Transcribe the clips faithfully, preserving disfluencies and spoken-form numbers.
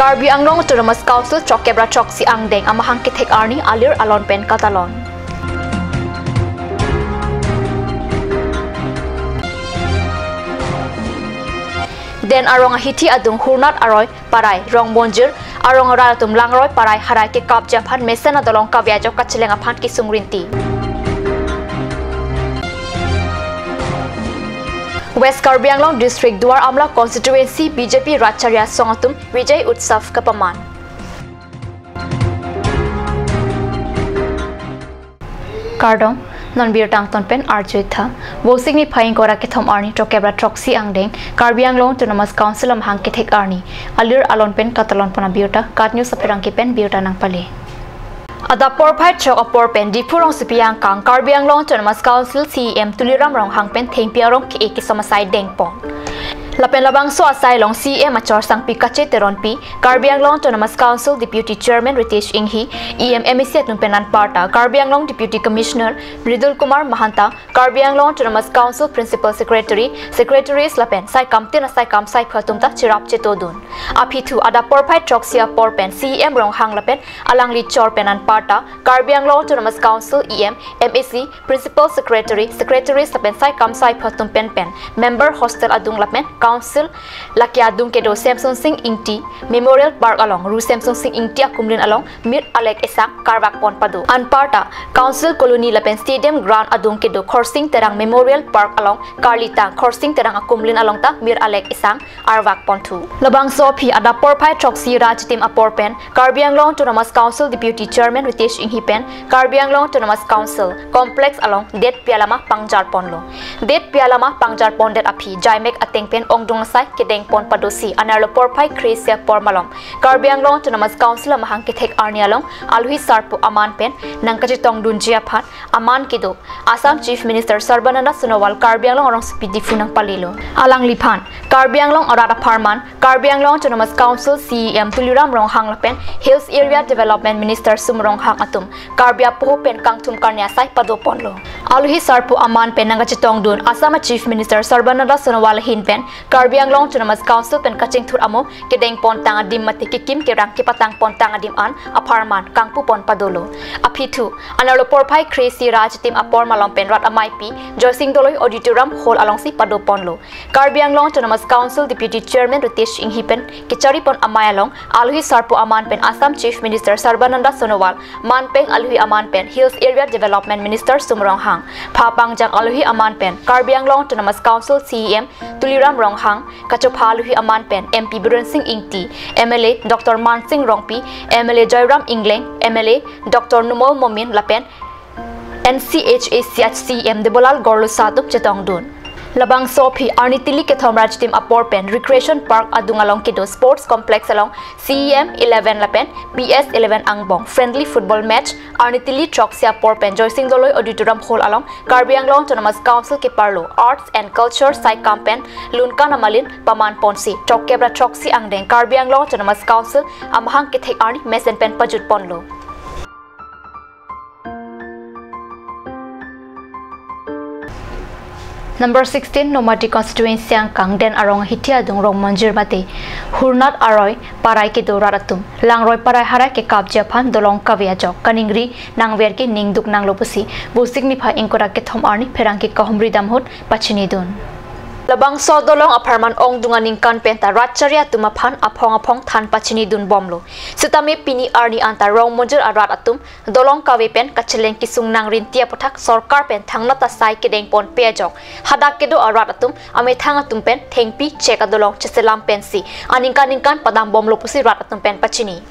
Karbi Anglong Autonomous Council throkep ra throksi angdeng amahang kethek arni alir alon pen katalon. Den arong ahithi adung Hurnat aroi parai Rongmonjir arong arat atum langroi parai harai kekapji aphan mesen adolong kave ajok kacheleng aphan kesung rinti. West Karbi Anglong District Duar Amla Constituency B J P Ratchari Asong atum Vijay Utsav kapaman. Kardom, non birta angton pen arju-ik tha. Vosik niphai ingkoi ra kethom arni throkkep ra throksi angdeng Karbi Anglong Autonomous Council amahang kethek arni alir alon pen katalon pon abirta KAT News apherangke pen birta nangpale. Adap porphai throk apor pen Diphu rongsopi angkang Karbi Anglong Autonomous Council C E M Tuliram Ronghang pen thengpi arong ke-e kesom asai dengpon. Lapen labangso asai along C E M achor sangpi Kache Teronpi, Karbi Anglong Autonomous Council Deputy Chairman Ritesh Enghi, E M, M A C atum pen anparta Karbi Anglong Deputy Commissioner Mridul Kumar Mahanta, Karbi Anglong Autonomous Council Principal Secretary, Secretaries lapen saikam tin asaikam saipho atum ta cherap chetodun. Aphi thu adap porphai throksi apor pen C E M Ronghang lapen alangli chor pen anparta Karbi Anglong Autonomous Council E M, M A C, Principal Secretary, Secretaries lapen saikam saipho atum pen pen member hostel adung lapen Council lake adung kedo Semson Sing Ingti Memorial Park along, Ru Semson Sing Ingti akumlin along mir alek esang karvak pon pado. Anparta Council Colony lapen Stadium Ground adung kedo Khorsing Terang Memorial Park along karlitang Khorsing Terang akumlin along ta mir alek esang arvak ponthu. Labangso aphi adap porphai throksi ra achitim apor pen Karbi Anglong Autonomous Council Deputy Chairman Ritesh Enghi pen Karbi Anglong Autonomous Council Complex along det pialama pangjar ponlo. Det pialama pangjar pondet aphi jaimek ateng pen ongdung asai kedeng pon padosi anerlo porphai kre-isi apor malom Karbi Anglong Autonomous Council amahang kethek arni along alohi sarpo aman pen nangkachetongdunji aphan aman kedo Assam Chief Minister Sarbananda Sonowal Karbi Anglong arongsopi Diphu nangpalelo. Alangliphan Karbi Anglong arat apharman Karbi Anglong Autonomous Council C E M Tuliram Ronghang lapen Hills Area Development Minister Sum Ronghang atum Karbi apoho pen kangthum karni asai pado ponlo. Alohi sarpo aman pen nangkachetongdun Assam Chief Minister Sarbananda Sonowal ahin pen Karbi Anglong Autonomous Council pen kachingthur amo kedeng pontang adim mate kekim kerang kepatang pontang adim an apharman kangpu pon padolo. Aphi thu anerlo porphai kre-isi ra achitim apor malom pen rat ameipi Joysing Doloi Auditorium Hall alongsi pado ponlo. Karbi Anglong Autonomous Council Deputy Chairman Ritesh Enghi pen kechari pon amei along alohi sarpo aman pen Assam Chief Minister Sarbananda Sonowal, manpeng alohi aman pen Hills Area Development Minister Sum Ronghang, pha pangjang alohi aman pen Karbi Anglong Autonomous Council C E M Tuliram Ronghang, kachopha alohi aman pen M P Biren Sing Ingti, M L A Doctor Mansing Rongpi, M L A Joyram Engleng, M L A Doctor Numal Momin lapen N C H A C H C M Debolal Gorlosa atum chetongdun. Labangso aphi arni tili kethom ra achitim apor pen Recreation Park adung along kedo Sports Complex along C E M eleven lapen P S eleven angbong friendly football match arni tili throksi apor pen Joysing Doloi Auditorium Hall along Karbi Anglong Autonomous Council keparlo Arts and Culture saikam pen lunkan amalin paman ponsi throkkep ra throksi angdeng Karbi Anglong Autonomous Council amahang kethek arni mesen pen pajut ponlo. Number sixteen, Nomati Constituency angkang Den Arong ahithi adung Rongmonjir mate Hurnat aroi parai kedo rat atum langroi parai harai kekapji aphan dolong kave ajok kaningri nangver ke ningduk nanglo pusi Vosik niphai ingkoi ra kethom arni pherangke kahumri dam ahut pachinidun. Labangso dolong apharman ongdung aningkan penta rat chari atum aphan aphong aphong than pachinidun bomlo. Sitame pini arni anta Rongmonjir arat atum dolong kave pen kacheleng kesung nangrinti aputhak sorkar pen thangnat asai kedeng ponpe ajok hadak kedo arat atum amethang atum pen thengpi chek adolong cheselam pensi aningkan ningkan padam bomlo pusi rat atum pen pachini.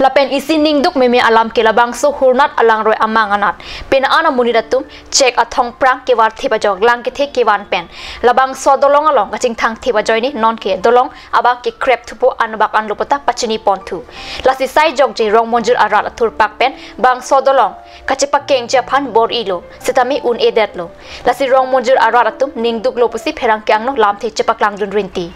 Lapen isi ningduk meme alam ke labangso Hurnat alangroi amang anat pena an amonit atum chek athong prang kevar thip ajok lang kethe kevan pen labangso dolong along kachingthang thip ajoine nonke dolong abang kekrep thupo anbak anlo puta pachini ponthu. Lasi sai jokje Rongmonjir arat athurpak pen bangso dolong kachepakengji aphan bor-ilo sitame un-edetlo. Lasi Rongmonjir arat atum ningduklo pusi pherangke angno lamthe chepaklangdun rinti.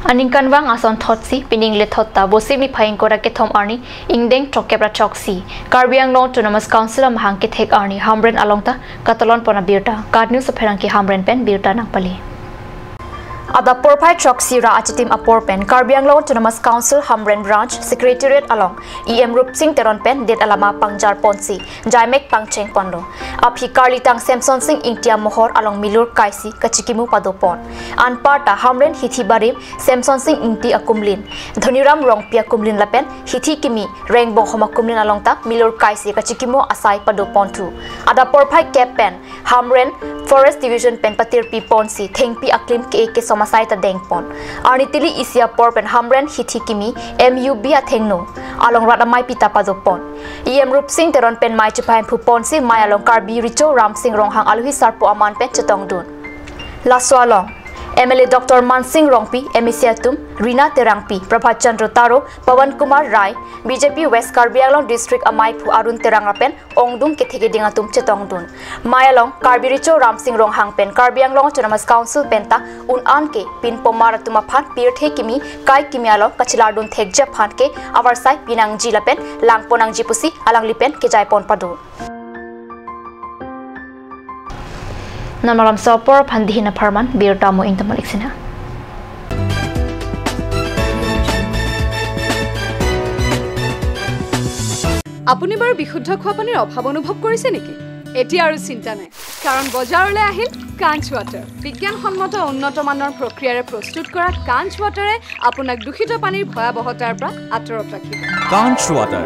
Aningkanvang ason thotsi pining le thot ta Vosik niphai ingkoi ra kethom arni ingdeng throkkep ra throksi Karbi Anglong Autonomous Council amahang kethek arni Hamren along ta katalon pon abirta KAT News apherangke Hamren pen birta nangpale. Adap porphai throksi ra achitim apor pen Karbi Anglong Autonomous Council Hamren Branch Secretariat along E M Rupsing Teron pen det alama pangjar ponsi jaimek pangcheng ponlo. Aphi karlitang Semson Sing Ingti amohor along milur kaisi kachikimu pado pon. Anparta Hamren hithi barim Semson Sing Ingti akumlin, Dhoniram Rongpi akumlin lapen hithi kimi Rengbonghom akumlin along ta milur kaisi kachikimu asai pado ponthu. Adap porphai kep pen Hamren Forest Division pen patirpi ponsi thengpi aklim ke-e kesom asai ta deng pon. Arni tili isi apor pen Hamren hithi kimi M U B athengno along rat amei pita pado pon. E M Rupsing Teron pen mei chepahemphu ponsi mei along Karbi Recho Ramsing Ronghang aluhi sarpo aman pen chetongdun. Laso along M L A Doctor Mansing Rongpi, M A C atum Rina Terangpi, Prabhat Chandra Taro, Pawan Kumar Rai, B J P West Karbi Anglong District ameiphu Arun Terang lapen ongdung kethe keding atum chetongdun. Mei along Karbi Recho Ramsing Ronghang pen Karbi Anglong Autonomous Council penta un-an ke pinpomar atum aphan pirthe kimi kai kimi along kachelardun thekji aphan ke avarsai pinangji lapen langpon nangji pusi alangli pen kejai pon pado. Non malom so apor aphan dihin apharman birta mo ingtamon iksina. আপুনি বাৰু বিশুদ্ধ খোৱা পানীৰ অভাৱ অনুভৱ কৰিছে নেকি? এতিয়া আৰু চিন্তা নাই, কাৰণ বজাৰলৈ আহিল কাঞ্চ ৱাটাৰ। বিজ্ঞানসন্মত উন্নত মানৰ প্ৰক্ৰিয়াৰে প্ৰস্তুত কৰা কাঞ্চ ৱাটাৰে আপোনাক দূষিত পানীৰ ভয়াৱহতাৰ পৰা আঁতৰত ৰাখিব। Kanch Water।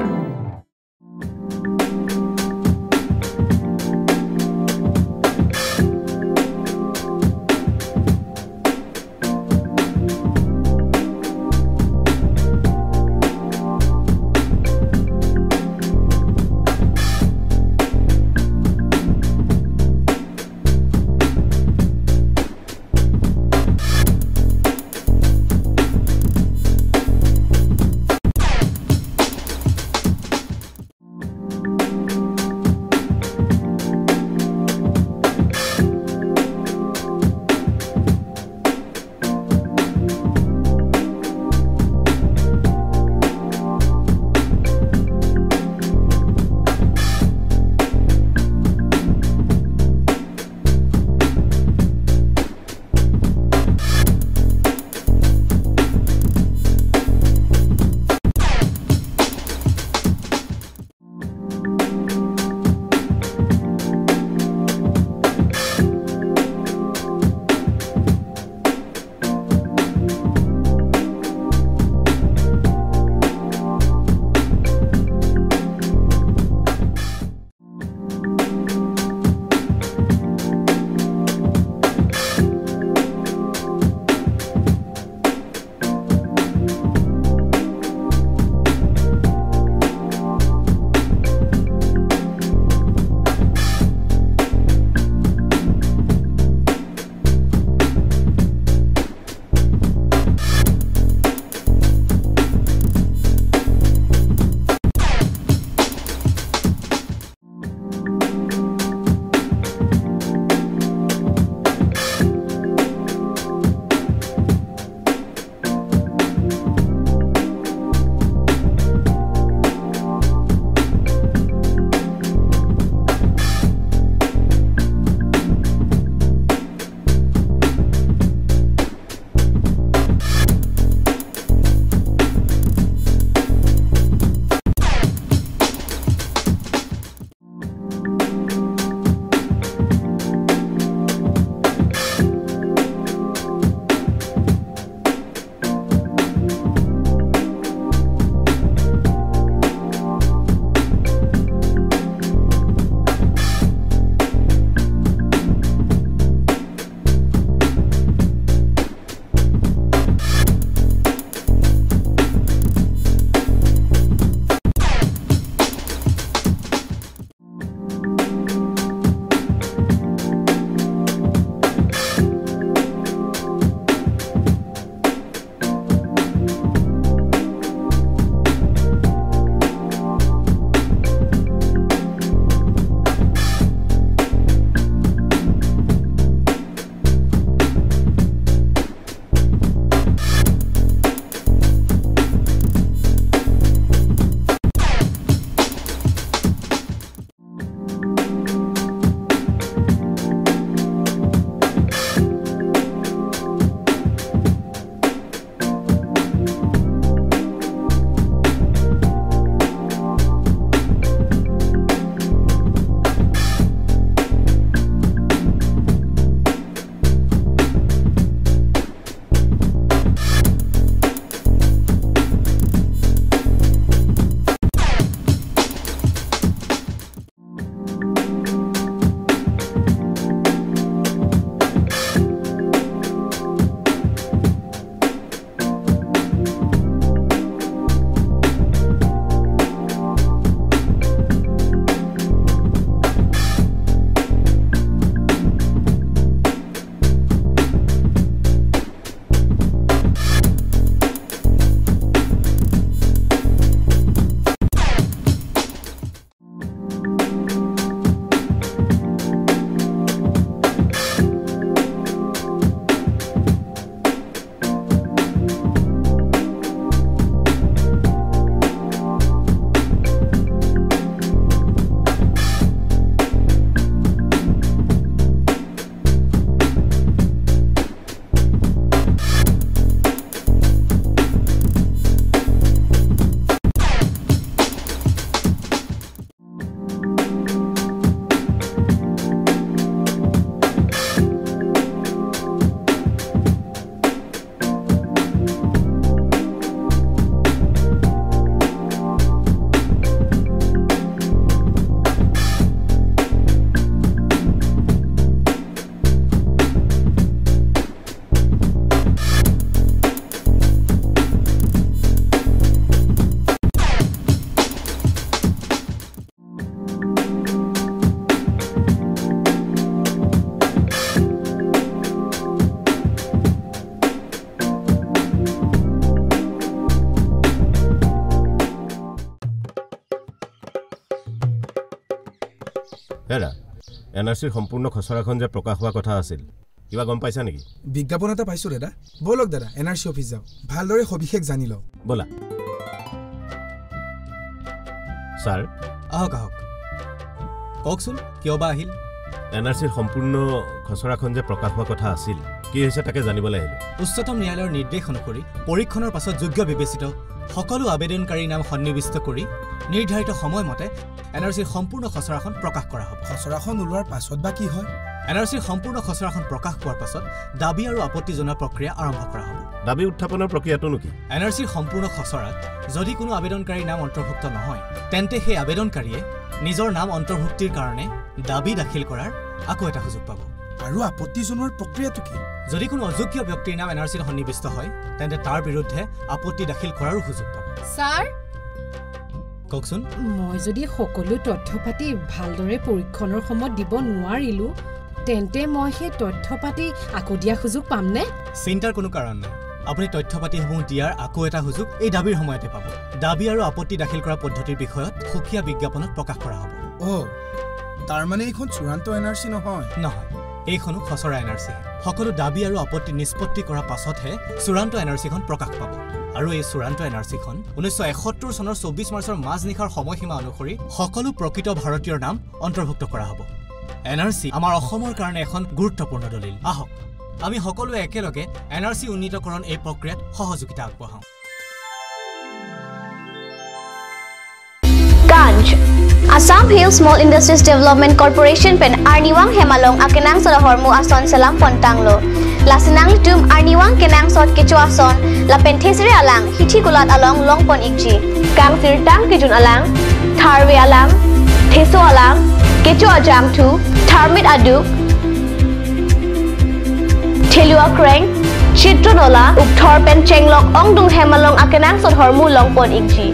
এন আৰ চিৰ সম্পূৰ্ণ খচৰাখন যে প্ৰকাশ হোৱা কথা আছিল, কিবা গম পাইছা নেকি? বিজ্ঞাপন এটা পাইছো দাদা। বলক দাদা, এন আৰ চি অফিচ যাওঁ, ভালদৰে সবিশেষ জানি লওঁ। ব'লা। ছাৰ। আহক, আহক। কওকচোন, কিয় বা আহিল? এন আৰ চিৰ সম্পূৰ্ণ খচৰাখন যে প্ৰকাশ হোৱা কথা আছিল, কি হৈছে তাকে জানিবলৈ আহিলো। উচ্চতম ন্যায়ালয়ৰ নিৰ্দেশ অনুসৰি পৰীক্ষণৰ পাছত যোগ্য বিবেচিত সকলো আবেদনকাৰীৰ নাম সন্নিৱিষ্ট কৰি নিৰ্ধাৰিত সময়মতে এন আৰ চিৰ সম্পূৰ্ণ খচৰাখন প্ৰকাশ কৰা হ'ব। খচৰাখন ওলোৱাৰ পাছত বা কি হয়? এন আৰ চিৰ সম্পূৰ্ণ খচৰাখন প্ৰকাশ পোৱাৰ পাছত দাবী আৰু আপত্তি জনোৱা প্ৰক্ৰিয়া আৰম্ভ কৰা হ'ব। দাবী উত্থাপনৰ প্ৰক্ৰিয়াটোনো কি? এন আৰ চিৰ সম্পূৰ্ণ খচৰাত যদি কোনো আবেদনকাৰীৰ নাম অন্তৰ্ভুক্ত নহয়, তেন্তে সেই আবেদনকাৰীয়ে নিজৰ নাম অন্তৰ্ভুক্তিৰ কাৰণে দাবী দাখিল কৰাৰ আকৌ এটা সুযোগ পাব। আৰু আপত্তি জনোৱাৰ প্ৰক্ৰিয়াটো কি? যদি কোনো অযোগ্য ব্যক্তিৰ নাম এন আৰ চিত সন্নিৱিষ্ট হয়, তেন্তে তাৰ বিৰুদ্ধে আপত্তি দাখিল কৰাৰো সুযোগ পাব। ছাৰ? কওকচোন। মই যদি সকলো তথ্য পাতি ভালদৰে পৰীক্ষণৰ সময়ত দিব নোৱাৰিলো, তেন্তে মই সেই তথ্য পাতি আকৌ দিয়া সুযোগ পামনে? চিন্তাৰ কোনো কাৰণ নাই। আপুনি তথ্য পাতিসমূহ দিয়াৰ আকৌ এটা সুযোগ এই দাবীৰ সময়তে পাব। দাবী আৰু আপত্তি দাখিল কৰা পদ্ধতিৰ বিষয়ত সুকীয়া বিজ্ঞাপনত প্ৰকাশ কৰা হ'ব। অ, তাৰমানে এইখন চূড়ান্ত এন আৰ চি নহয়? নহয়, এইখনো খচৰা এন আৰ চি। সকলো দাবী আৰু আপত্তি নিষ্পত্তি কৰাৰ পাছতহে চূড়ান্ত এন আৰ চিখন প্ৰকাশ পাব। আৰু এই চূড়ান্ত এন আৰ চিখন ঊনৈছশ এসত্তৰ চনৰ চৌব্বিছ মাৰ্চৰ মাজনিশাৰ সময়সীমা অনুসৰি সকলো প্ৰকৃত ভাৰতীয়ৰ নাম অন্তৰ্ভুক্ত কৰা হ'ব। এন আৰ চি আমাৰ অসমৰ কাৰণে এখন গুৰুত্বপূৰ্ণ দলিল। আহক, আমি সকলোৱে একেলগে এন আৰ চি উন্নীতকৰণ এই প্ৰক্ৰিয়াত সহযোগিতা আগবঢ়াওঁ। Kanj. Assam Hill Small Industries Development Corporation pen arnivang hem along akenangsot ahormu ason selam pontanglo. Lasi nanglitum arnivang kenangsot kecho ason lapen thesere alang hithi kulat along longpon ikji. Kangsirtang kejun alang, tharve alang, theso alang, kecho ajangthu, tharmit aduk, thelu akreng, chitro nola, ukthor pen chenglok ongdung hem along akenangsot ahormu longpon ikji.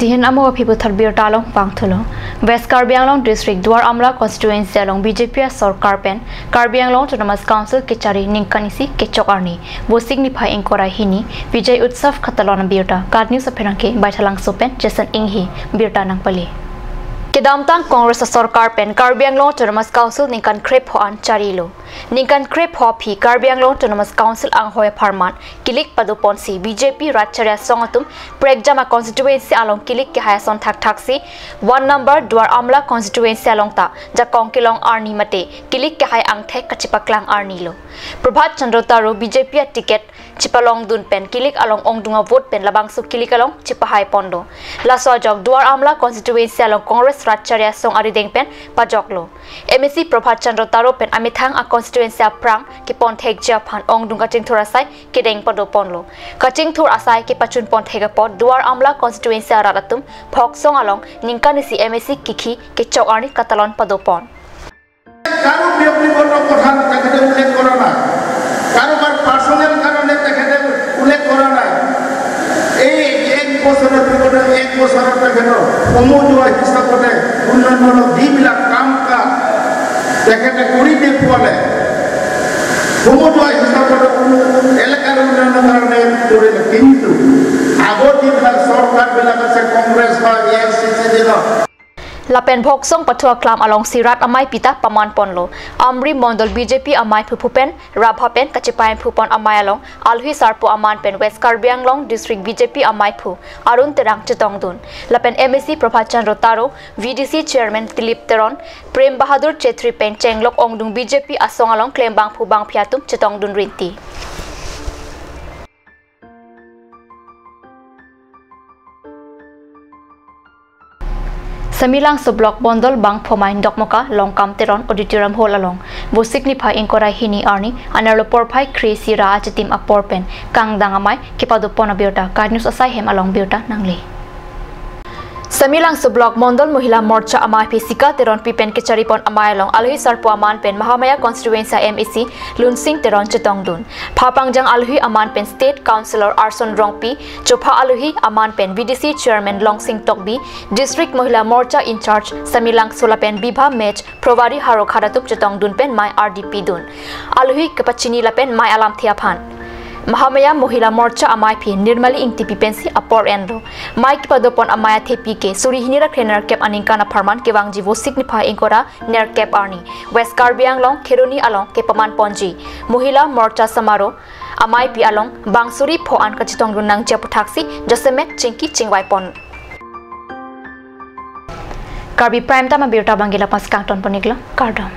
Dihin amo aphi puthot birta along pangthulo. West Karbi Anglong District Duar Amla Constituency along B J P asorkar pen Karbi Anglong Autonomous Council kechari ningkan isi kechok arni, Vosik niphai ingkoi ra hini, Vijay Utsav katalon abirta, KAT News apherangke Baithalangso pen Jason Inghi birta nangpale. Kedamtang Congress asorkar pen Karbi Anglong Autonomous Council ningkan krepho an charilo. Ningkan krepho aphi Karbi Anglong Autonomous Council anghoi apharman kilik padoponsi B J P rat chari asong atum prekjam a constituency along kilik kehai ason thakthaksi one number Duar Amla constituency along ta jakong kelong arni mate kilik kehai angthek kachipaklang arnilo. Prabhat Chandra Taro B J P a ticket chipalongdun pen kilik along ongdung a vote pen labangso kilik along chipahai pondo. Laso ajok Duar Amla constituency along Congress rat chari asong arideng pen pajoklo. M A C Prabhat Chandra Taro pen amethang a constituency aphrang keponthekji aphan ongdung kachingthur asai kedeng padoponlo. Kachingthur asai kepachun ponthek apot Duar Amla constituency arat atum Phoksong along ningkan isi M A C kikhi kechok arni katalon padopon. কাৰো ব্যক্তিগত কথা তেখেতে উল্লেখ কৰা নাই, কাৰোবাৰ পাৰ্চনেল কাৰণে তেখেতে উল্লেখ কৰা নাই। এই এক বছৰৰ ভিতৰতে এক বছৰত তেখেতৰ সমজুৱা হিচাপতে উন্নয়নমূলক যিবিলাক কাম কাজ তেখেতে কৰি দেখুৱালে, সমজুৱা হিচাপতে উন্ন-, এলেকাৰ উন্নয়নৰ কাৰণে কৰিলে। কিন্তু আগৰ যিবিলাক চৰকাৰবিলাক আছে, কংগ্ৰেছ বা এ আই চি চি দিনত, Lapen Bhoksong Pathu Aklam alongsi rat amei pita paman ponlo. Amri Mondol B J P ameiphu pen Rabha pen kachepaimphupon amei along alohi sarpo aman pen West Karbi Anglong District B J P ameiphu Arun Terang chetongdun. Lapen M A C Prabhat Chandra Taro, V D C Chairman Dilip Teron, Prem Bahadur Chetri pen chenglok ongdung B J P asong along klembangphu bangphi atum chetongdun rinti. Samelangso Block Mondol Bangphomai Dokmoka Longkam Teron Auditorium Hall along Vosik niphai ingkoi ra hini arni anerlo porphai kre-isi ra achitim apor pen kangdang amei kepadopon abirta KAT News asai hem along birta nangle. Samelangso Block Mondol Mohila Morcha ameiphi Sika Teronpi pen kecharipon amei along alohi sarpo aman pen Mahamaya Constituency M A C Lunsing Teron chetongdun. Phapangjang alohi aman pen State Councillor Arson Rongpi, chopha alohi aman pen V D C Chairman Longsing Tokbi, District Mohila Morcha in-charge Samelangso lapen Bibha Mech Provary Harokhat atum chetongdun pen mei ardi pidun. Alohi kepachini lapen mei alamthe aphan Mahamaya Mohila Morcha ameiphi Nirmali Ingtipi pensi apor enlo. Mei kepadopon amei athepi ke suri hini ra kre nerkep aningkan apharman kevangji Vosik niphai ingkoi ra nerkep arni West Karbi Anglong Kheroni along kepaman ponji Mohila Morcha Samaro ameipi along bang suri pho an kachetongdun nangji aputhaksi jasemet chingki chingvaipon. Karbi Prime Time abirta abang ke lapu-an si kangton pon-iklo, kardom.